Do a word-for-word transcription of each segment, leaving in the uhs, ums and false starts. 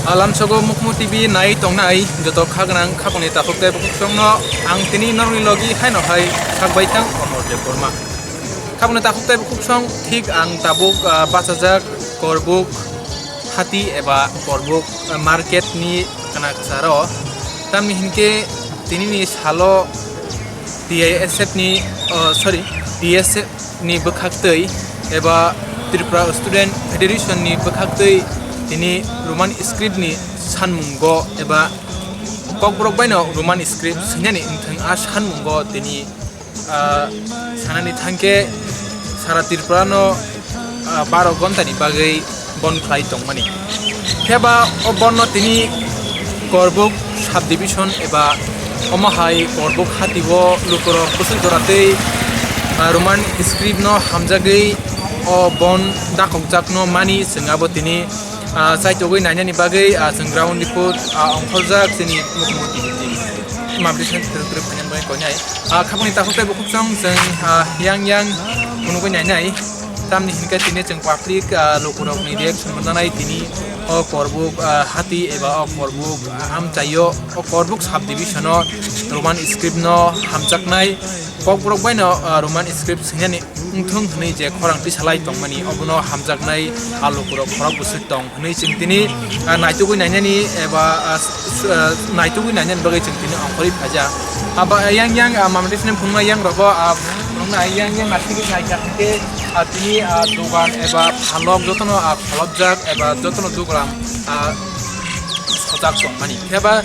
Alamsogo Mukmu T V nai tongnai joto kha gwnang khapangni takhuk tei bukhuk songno ang tini norokni logi haino hai sak bai tang Omor Debbarma. Khapangni takhuk tei bukhuk song thik ang tabuk, ah, bachajak Korbuk hati eba Korbuk, ah, market ni kana kasaro. Tamni hinkhe tinini salo T I S F ni, oh, sorry, T S F ni bwkhaktwi eba Tripura Student Federation ni bwkhaktwi tini Roman script ni sanmungo eba Kokborok baino Roman script swinani wngthwng a sanmungo tini, ah, sanani thangkhe sara Tripura no, ah, baro ghonta ni bagwi bon khlai tongmani. Phiya ba o bon no tini Korbuk subdivision eba omo hai Korbuk hati o lukurok bwswk jora tei, ah, Roman script no hamjagwi o bon dakokjak no mani chwng abo tini, ah, chaitogwi nainani bagwi, ah, chwng ground report, ah, ongkhorjak chini Mukmu T V ni mabri sen twrwk twrwk khainani bagwi koinai. Ah, khapangni takhuk tei bukhuk song chwng, ah, yang yang phunugwi nainai. Tamni hinkhe tini chwng public, ah, lukurokni reaction mananai tini o Korbuk, ah, hati eba o Korbuk, ah, amchaio o Korbuk subdivision o Roman script no hamjaknai Kokborok baino, ah, Roman script swinani wngthwng hwnwi je khorang tisalai tongmani obono hamjaknai a lukurok khorok bwswk tong. Hwnwi chwng tini, ah, naitugwi nainani eba, ah, s-, s-, ah, naitugwi nainani bagwi chwng tini ongkhorwi phaijak. Aba yang yang, ah, mamri sini phunuknai yang rogo, ah, phunuknai yang yang naisingwi naikha hinkhe, ah, tini, ah, dogan eba phalok jotono, ah, phalokjak eba jotono dogan, ah, sojak tongmani. Phiya ba,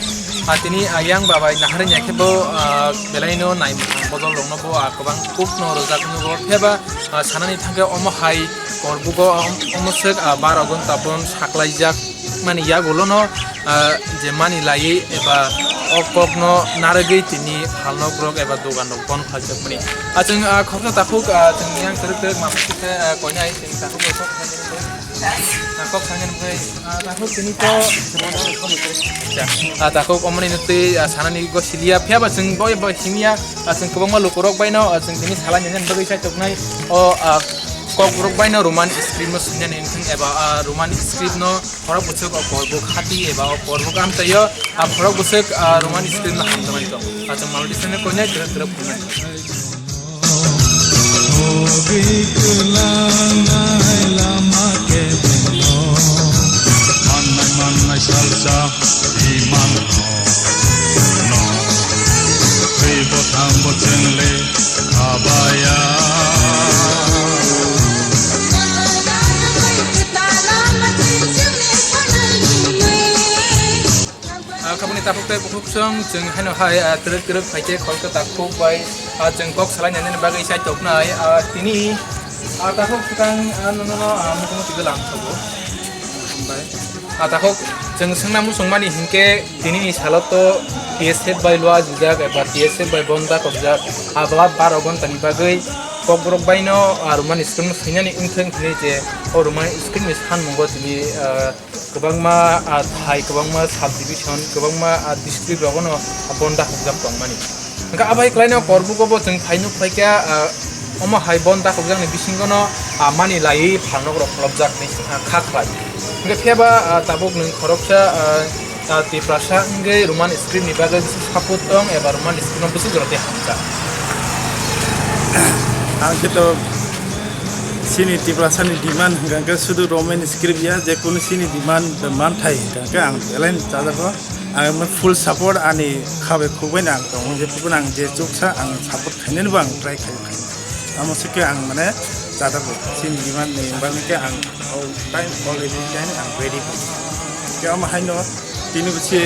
ah, tini, ah, yang babai naharwi naikhe bo, ah, belaino nai bojol rokno bo, ah, kwbang kukno rwjak nugo. Phiya ba, ah, sanani thangkhe omo hai Korbugo, ah, omo swk, ah, baro ghonta bon saklaijak mani yagulono, ah, je mani laiwi eba o kokno narwgwi tini phalnokrok eba doganrok bon khlaijakmani. Ah, chwng, ah, khoroksa takhuk, ah, chwng yang twrwk twrwk mama khe, ah, koinai chwng takhuk bai kok sanjani bai, ah, kok sanjani bai, ah, takhuk tini to, ah, takhuk omoni no twi, ah, sanani go siliya phiya ba chwng boi bai simiya, ah, chwng kwbangma lukurok baino, ah, chwng tini salai nani bagwi chai toknai o, ah, Kokborok baino Roman script no swinani wngthwng eba, ah, Roman script no khorok bwswk o Korbuk hati eba o Korbuk amchaio, ah, khorok bwswk, ah, Roman script no hamjaknai tong. Ah, chwng malodi sene koinai twrwk twrwk phunai. Mannai mannai salsa iman no, no, twi bo thang bo chwng le. Abaya. Ah, khaboni takhuk tei bukhuk song, chwng haino hai, ah, twrwk twrwk phai khe Kolkata khuk bai, ah, chwng kok salai nani bagwi chai toknai, ah, tini, ah, takhuk swkang, ah, nono, ah, mukhumu twibo lam thogo. Bai. Ah, takhuk chwng swngna muchungmani hinkhe tinini salo to T S F bai lua jujak eba T S F bai bonda kokjak, ah, bwla baro ghonta ni bagwi Kokborok baino, ah, Roman script no swinani wngthwng hinwi je o Roman script ni sanmungo tini, ah, kwbangma, ah, thai, kwbangma subdivision, kwbangma, ah, district rogono, ah, bonda kokjak tongmani. Hwnkhe abai kwlaino Korbugo bo chwng phai nuk phaikha, ah, omo hai bonda kokjakni bisingono, ah, mani laiwi phalnokrok pholopjak hinwi, ah, kha khlai. Hwnkhe phiyaba, ah, tabuk nwng khoroksa, ah, ah, Tiprasa wngwi Roman script ni bagwi support tong eba Roman script no bwswk jora tei hamjak? Ang khe to chini Tiprasa ni demand hwnkha khe sudu Roman script ya, je kunu chini demand manthai hwnkha khe ang belai no chajago. Ang full support ani kha bai khuk bai no ang tongo, je phuru ang je chuksa ang support khainani bo ang try khai khai. Amo se khe ang mane chajago. Chini demand ni bagwi khe ang all time, all every time ang ready. Khe amo haino tini bo se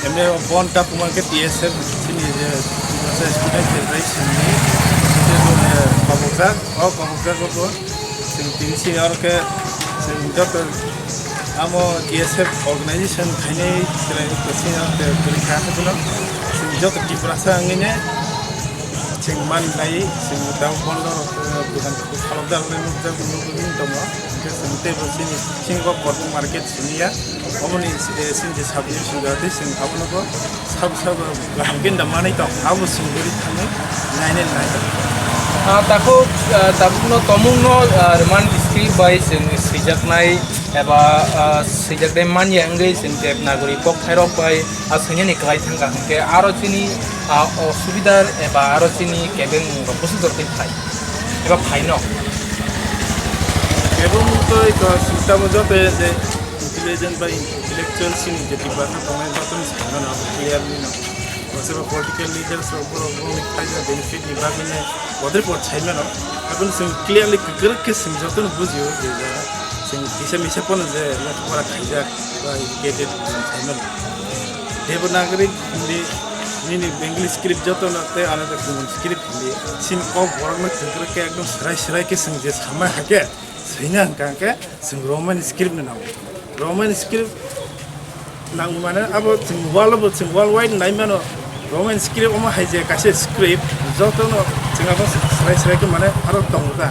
emne bon ta puma khe T S F chini je student federation ni je bo, eh, kabukjak, o kabukjak bo. Chwng tini se oro khe chwng joto amo T S F organization khainai chwrai kwchwng oro khe kwrwi kha hwnwi bono chwng joto Tiprasa wngwi ne chwng man lai chwng da bondo rok dogan khalok da rok nukjak nukgwi tongo. Hwnkhe chwng teibo chini singo Korbuk market siniya. Omoni, eh, sini je subdivision jati sini abono bo sabo sabo kaham khe da manwi tong, abo sini guri thangwi nainai nai. Ah, takhuk, ah, tabukno tomungno, ah, Roman script bai chwng swijaknai, eba, ah, swijak de manya wngwi chwng Devanagari kokthairok bai, ah, swinani kwlai thangkha, hwnkhe aro chini, ah, osubidar eba aro chini kebengmungrok bwswk jortwi phai eba phaino. Kebengmung tei ka singtamo joto je intelligent bai intellectual chini je Tiprasa tongnai jotono saimano abo clearly no. Bo sobo political leaders rok borok boni phaina benefit ni bagwi no bodre pod saimano. Aboni chwng clearly kwkrwk khe chwng jotono bujio je jaga chwng kisa misa phano je lekhapora khaijak ba educated chwng saimano. Devanagari Hindi, nini Bengali script jotono tei another common script Hindi. Chini kok borokno kwkrwk khe ekdom swrai swrai khe chwng je samai hakhe swina hwnkha hwnkhe chwng Roman script no nango. Roman script nang mane abo chwng world bo chwng worldwide nai mano Roman script omo hai je kaisa script jotono chwng abo swrai swrai khe mane aro tongo ta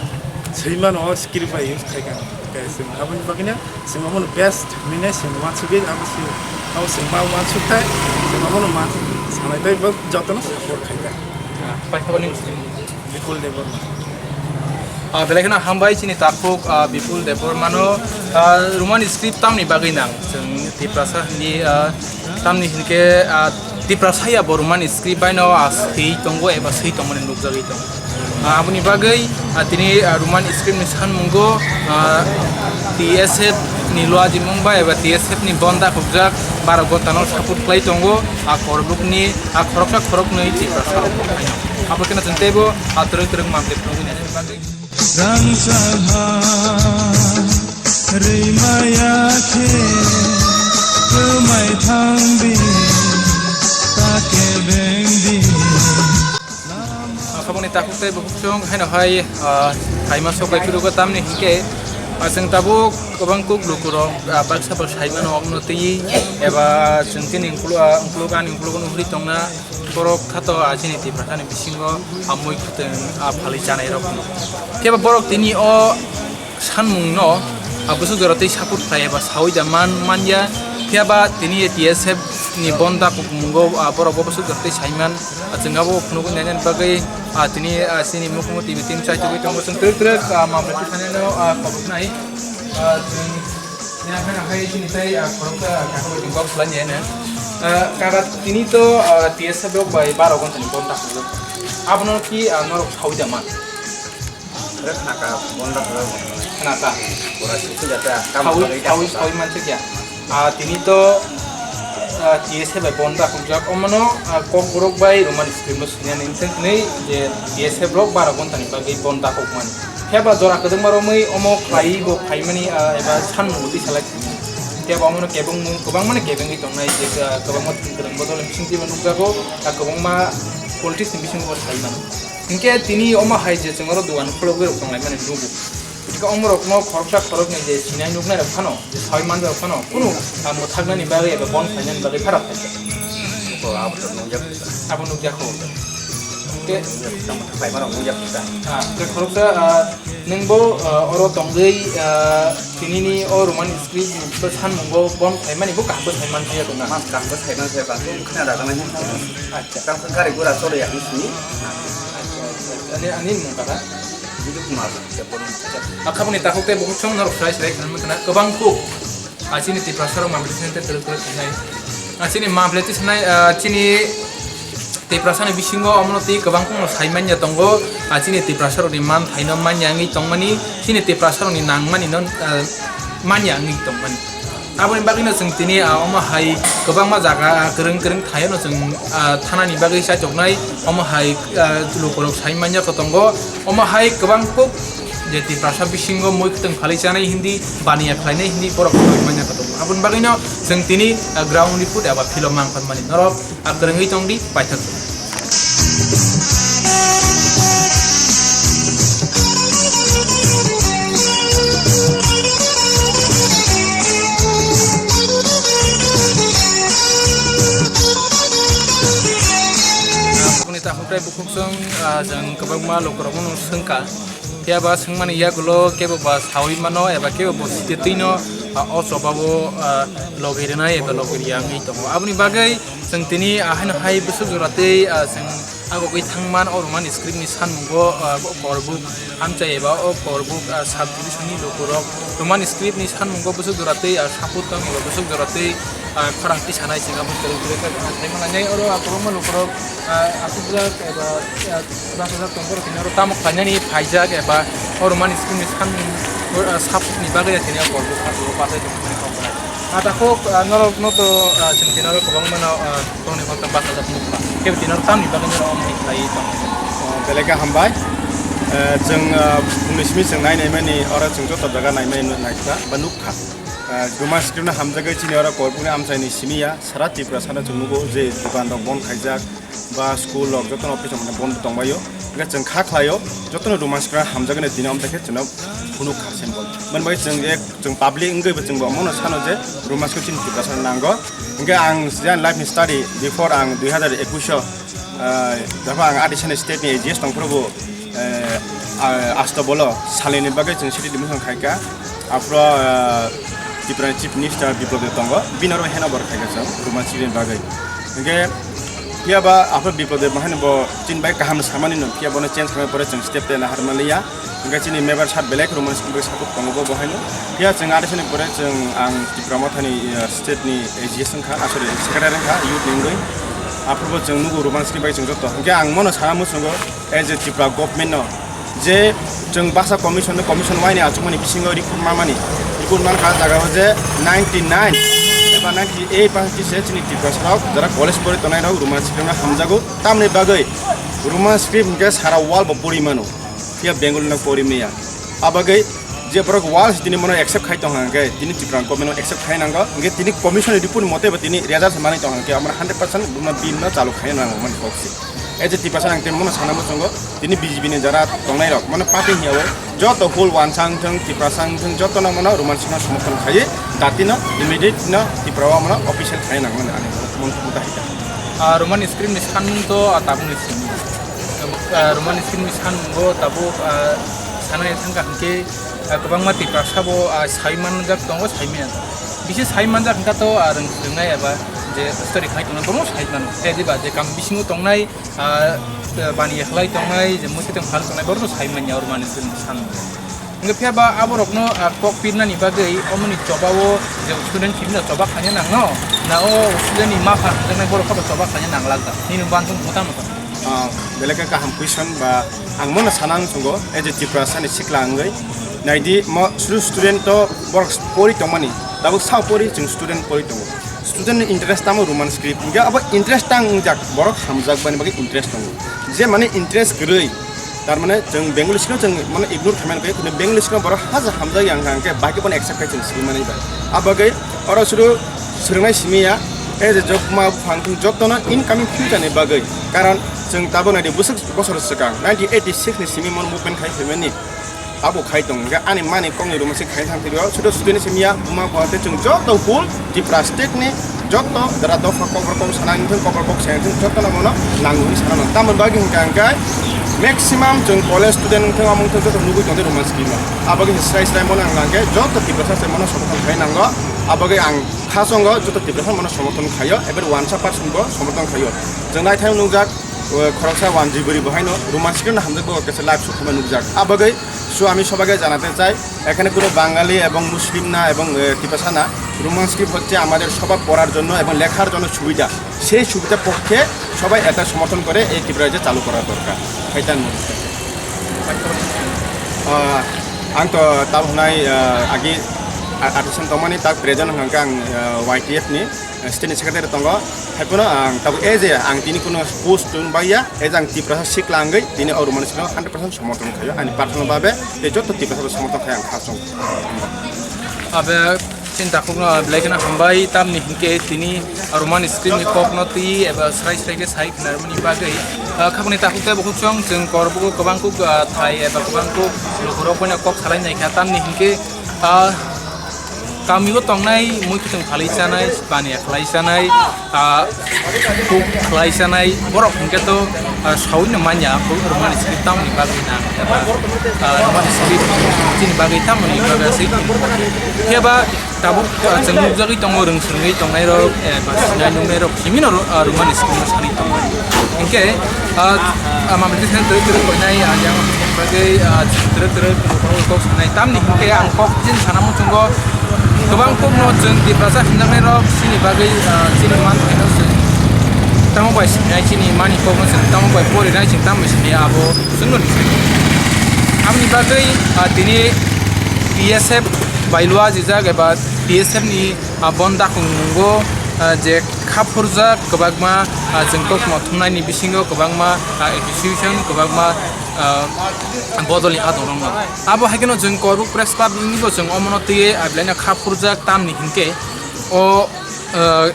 swi mano o script bai use khai kha khe chwng aboni bagwi no chwng omo no best hinwi nai chwng uansugwi abo chwng abo chwng ma uansuk khai chwng omo no ma sanai tei bo jotono support khai kha. Paithakni Bipul Debbarma. Ah, belai kheno hambai chini takhuk, ah, Bipul Debbarmano, ah, Roman script tamni bagwi nang? Chwng Tiprasa hindi, ah, tamni hinkhe, ah, Tiprasa ya bo Roman script baino, ah, swi tongo eba swi tongmani nukjagwi tongo. Ah, aboni bagwi, ah, tini, ah, Roman script ni sanmungo, ah, T S F ni luajimung bai eba T S F ni bonda khukjak barok gotano support khlai tongo, ah, khorokbukni, ah, khoroksa khoroknwi Tiprasa rok. Abo kheno chwng teibo, ah, twrwk twrwk mamte phunugwi naina bagwi. Rangchakha rwimaya khe kwmai thangdi, ta kebengdi. Ah, khabangni takhuk tei bukhuk chwng haino hai, ah, kaima sok bai phuru go tamni hinkhe, ah, chwng tabuk kwbang kuk lukurok, ah, baksa bo sai mano, omono twi eba chwng chini ukuluk, ah, ukuluk ani ukuluk no huri tongna. Borok khato, ah, chini Tiprasani bisingo, ah, mui khwtwng, ah, phalwi chanai rok. Phiya ba borok tini o sanmung no, ah, bwswk jora tei support khlai eba sawi da man, man ya. Phiya ba tini T S F ni bonda kukumungo, ah, borok bo bwswk jora tei sai man. Ah, chwng abo phunugwi nainani bagwi, ah, tini, ah, chini mukhumu T V team chai tugwi tongo. Chwng twrwk twrwk, ah, mamre twi sanai no, ah, khobok nai. Ah, chwng Nini haino hai chini tei, ah, khoroksa, ah, kaka bai kok khlai ni haino. Ah, kaka tini to, ah, T S F rok bai baro ghonta ni bonda khuluk. Abono ki, ah, norok sawi da man? Re khna ka bonda khuluk. Khna ka. Pura sisi jata kam sawi, sawi, sawi man se kya? Ah, tini to, ah, T S F bai bonda khuluk. Omono, ah, kok borok bai Roman script no sini ani teng nei je T S F rok baro ghonta ni bagwi bonda khuk mani. Phiya ba jora kwdwkma romwi omo khlaiwi bo phaimani, ah, eba sanmung twi salai thangmani. Phiya ba omono kebengmung kwbangmani kebengwi tongnai, je, ah, kwbangma thwng kwrwng bodol ni bisingtwi bo nukjago, ah, kwbangma politics ni bisingo bo sai mano. Hinkhe tini omo hai je chwng oro dogan khulogwi rok tonglaimani nugo. Hinkhe omorokno khoroksa khoroknwi je sinai nuknai rok phano, je sawi manjak phano, kunu, ah, mwthaknani bagwi eba bon phainani bagwi pharak phaikha. Abo nukjakha. Abo nukjakha. Hinkhe tamo thanglaima rok nukjakha. Ah, tei khoroksa, ah, nwng bo, ah, oro tongwi, ah, tinini o Roman script ni sanmungo bon phaimani bo kaham bo sai manjak na. Kaham bo sai manjak ba, khna da kana hin. Acha. Tamo gari gura chole ya hin sini. Ani, ani mung kara? Biduk Kumar. Akhaboni takhuk tei bukhuk song norok sai sai khan mutna kwbang kuk. Ah, chini Tiprasa rok mamle twi sanai tei twrwk twrwk khainai. Ah, chini mamle twi sanai, ah, chini Tiprasa ni bisingo omono twi kwbang kukno sai manya tongo. Ah, chini Tiprasa rokni man thaino manya wngwi tongmani, chini Tiprasa rokni nangmani no, ah, manya wngwi tongmani. Aboni bagwino chwng tini, ah, omo hai kwbangma jaga, ah, kwrwng kwrwng thaino chwng, ah, thanani bagwi chaitoknai. Omo hai, ah, lukurok sai manya kotongo. Omo hai kwbang kuk je Tiprasa bisingo mui kwtwng phalwi chanai hindi, baniya khlainai hindi borok sai manya kotongo. Aboni bagwino chwng tini, ah, ground report eba philo mang phan mani norok, ah, kwrwngwi tongdi paithak. Aboni takhuk tei bukhuk chwng, ah, chwng kwbangma lukurokno swngkha. Phiya ba swngmani yagulo kebo ba sawi mano eba kebo bo site twino, ah, o choba o, ah, logi rwnai eba logi riya wngwi tongo. Aboni bagwi chwng tini, ah, haino hai bwswk jora tei, ah, chwng Agogwi thangman o Roman script ni sanmungo, ah, korbuk amchai eba o korbuk, ah, sub division ni lukurok Roman script ni sanmungo bwswk jora tei, ah, support tong eba bwswk jora tei, ah, khorang tisanai chwng abo kwrwi kwrwi khe khorang tei manai oro, ah, kwbangma lukurok, ah, asukjak eba, ah, bachajak tong borok tini oro tamo khlainani phaijak eba o Roman script ni sanmung, ah, support ni bagwi tini o korbuk kha o bachai tongmani kok. Ah, takhuk, ah, norokno to, ah, chwng tini oro kwbangmano, ah, tongni koktwma bachajak nukha. Kebo tini oro tamni bagwi norok omo hai khlaiwi tong? Oh, belai khe hambai. Eh, chwng, ah, phungni simi chwng nai naimani, oro chwng joto jaga naimani naikha ba nukha. Eh, Roman script no hamjagwi chini oro korbukni amchaini simi ya, sara Tripura sano chwng nugo je dukan rok bon khaijak, ba school rok jotono office rok bondo tongbaio. Hingke chwng kha khlaio, jotono Roman script hamjakgani tini amtwi khe chwngno phunuk kha symbol. Mani bagwi chwng ek, chwng public wngwi bo chwngbo omono sano je Roman script chini Tiprasa nango. Hingke ang je life ni study before ang dui hazar ekush o, ah, jabo ang adisani state ni A G S tongphuru bo, eh, ah, asto bolo salini bagwi chwng city division khaika. Aphuru, ah, Tripura ni Chief Minister Biplab Deb tongo, bini oro hand over khaika chwng Roman script ni bagwi. Hingke phiya ba aphuru Biplab Deb bahai no bo chini bai kaham samani no, phiya bono change khaimani pore chwng step tei nahar manliya. Hingke chini member sat belai Roman script bai support tongo bo bahai no. Phiya chwng adisani pore chwng ang Tipra Mothani, eh, state ni A G S wngkha, ah, sorry, secretary wngkha, youth ni wngwi. Aphuru bo chwng nugo Roman script bai chwng joto. Hingke ang mono sana muchungo, as a Tripura government no je chwng basa commission, commission waini achukmani bisingo report mamani, report mankha jaga o je ninety nine eba ninety eight percent se chini Tiprasa rok jara college pori tongnai rok Roman script no hamjago, tamni bagwi Roman script hingke sara world bo pori mano, phiya Bengali no pori maya. Abagwi je borok world tini mono accept khai tong hangke tini Tripura government no accept khai nango, hingke tini commission ni report mote bo tini result manwi tong hangke amar hundred percent buma bill no chalu khai nango mani kok si. E je Tiprasa ang tei mono sana muchungo, tini B J P ni jara tongnai rok, mano party hiya o, joto whole wansa wngthung, Tiprasa wngthung, joto no mano Roman script no somorthon khaiwi, dati no immediate no Tripura o mano official khai nang mani ani mungsa hai ta. Ah, Roman script ni sanmung to, ah, tabuk ni simi. Ah, Roman script ni sanmung bo tabuk, ah, sana thangka hingke, ah, kwbangma Tiprasa bo, ah, sai manjak tongo, sai maya. Bisi sai manjak hingka to, ah, rwng, rwngnai eba je story khai tongo, bono sai mano. Tei diba je kam bisingo tongnai, ah, bani yakhlai tongnai, je mwsai tong phal tongnai, borokno sai manya oro manwi chwng san. Hingke phiya ba aborokno, ah, kok pirnani bagwi omoni choba o je student simi no choba khaina nangno, na o student ni mapha hwnjaknai borok khe choba khaina nanglak da. Nini uansuk mwtang mwtang. Ah, belai khe kaham question ba ang mono sana wng tongo, as a Tiprasa ni sikla wngwi. Naidi mo student to borok pori tongmani, tabuk sao pori chwng student pori tongo. Student ni interest tamo Roman script, hingke abo interest tang wngjak, borok hamjak bani bagwi interest tongo. Je mane interest kwrwi, tar mane chwng Bengali script no chwng mane ignore khaimani bagwi, Bengali script no borok haja hamjak yang hangke bagwi bono accept khai chwng swi mani ba. Abo bagwi oro suru swrwngnai simi ya, e je jok ma phang thung jotono incoming future ni bagwi. Karon chwng tabuk naidi bwswk bosor swkang ninety eighty six ni simi mon movement khai phaimani. Abo khai tong hingke ani mani kokni room se khai thang thibio, sudo sudo ni simi ya, buma bwa tei chwng joto full Tripura state ni joto jara dopha kokborok kok sana wngthung, kokborok kok saya wngthung, joto no bono nango hwnwi sana nang. Tamoni bagwi hingka hingke maximum chwng college student wngthung, amo wngthung joto nugui tongdi room se kima. Abo khe srai srai bono ang hingke joto Tiprasa se bono somorthon khai nango. Abo khe ang khasongo joto Tiprasa bono somorthon khaio, eber wansa percent bo somorthon khaio. Chwng naithai nukjak, o, khoroksa wanjwi bwrwi bo haino room se kisa hamjak bo kisa live show khaima nukjak. Abo khe So আমি সবাইকে জানাতে চাই, এখানে কোনো বাঙালি এবং মুসলিম না এবং, এ, তিপ্রাসা না। রোমান স্ক্রিপ্ট হচ্ছে আমাদের সবার পড়ার জন্য এবং লেখার জন্য সুবিধা। সেই সুবিধার পক্ষে সবাই এটা সমর্থন করে এই ত্রিপুরায় যে চালু করা দরকার। এটা নিয়ে। আহ, ang to tabuk hwnai, ah, agi, ah, artisan tongmani tak present hwnkha ang, ah, Y T F ni. State ni secretary tongo, hai phano ang tabuk e je ang tini kuno post tong bai ya, e je ang Tiprasa sikla wngwi tini o Roman script no hundred percent somorthon khaio, ani personal babe tei joto Tiprasa bai somorthon khai ang khasong. Abe chini takhukno belai kheno hambai, tamni hinkhe tini Roman script ni kokno twi eba srai srai khe sai khna rwmani bagwi, ah, khakni takhuk tei bukhuk chwng chwng kor bugo kwbang kuk, ah, thai eba kwbang kuk lukurok boino kok salai nai kha, tamni hinkhe, ah, Kamio tongnai, mui kwchwng phalwi chanai, baniya khlai chanai, ah, kuk khlai chanai, borok hinkhe to, ah, saui no manya, kuk rwmani script tamoni bagwi na, eba, ah, rwmani script chini bagwi tamoni bagwi aswk. Phiya ba tabuk, ah, chwng nukjagwi tongo, rwng swrwngwi tongnai rok, eh, ba sinai nuknai rok, simi no, ah, rwmani script no sanwi tongo. Hinkhe, ah, ah, mamrikhe twrwk twrwk koinai, ah, yang bagwi, ah, twrwk twrwk kok sanai. Tamni hinkhe ang kok jin sana muchungo kwbang kokno chwng Tiprasa himjaknairok chini bagwi, ah, chini man phaino chwng tamo bai sinai, chini mani kokno chwng tamo bai porinai, chwng tamo bai sini abo chwngno ni. Aboni bagwi, ah, tini T S F bai lua jijak eba T S F ni, ah, bon dakung nungo, ah, je kha phurjak kwbangma, ah, chwng kokma thumnaini bisingo kwbangma, ah, association, kwbangma, ah, bodolni adongrokno. Abo hai kheno chwng Korbuk Press Club ni wngwi bo chwng omono twiwi, ah, belai no kha phurjak tamni hinkhe o, ah,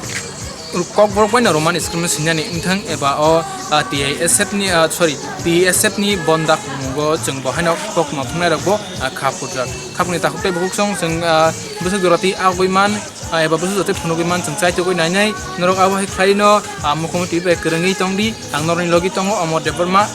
kokborok bai no Roman script no sinani wngthang eba o, ah, T I S F ni, ah, sorry, T S F ni bon dakung nungo chwng bo haino kokma thumnairok bo, ah, kha phurjak. Khapangni takhuk tei bukhuk song chwng, ah, bwswk jora twi agwi man, ah, eba bwswk jora twi phunugwi man chwng chaitugwi nainai. Norok abo hai khlaino, ah, Mukhumantri bai kwrwngwi tongdi. Ang norokni logi tongo Omor Debbarma.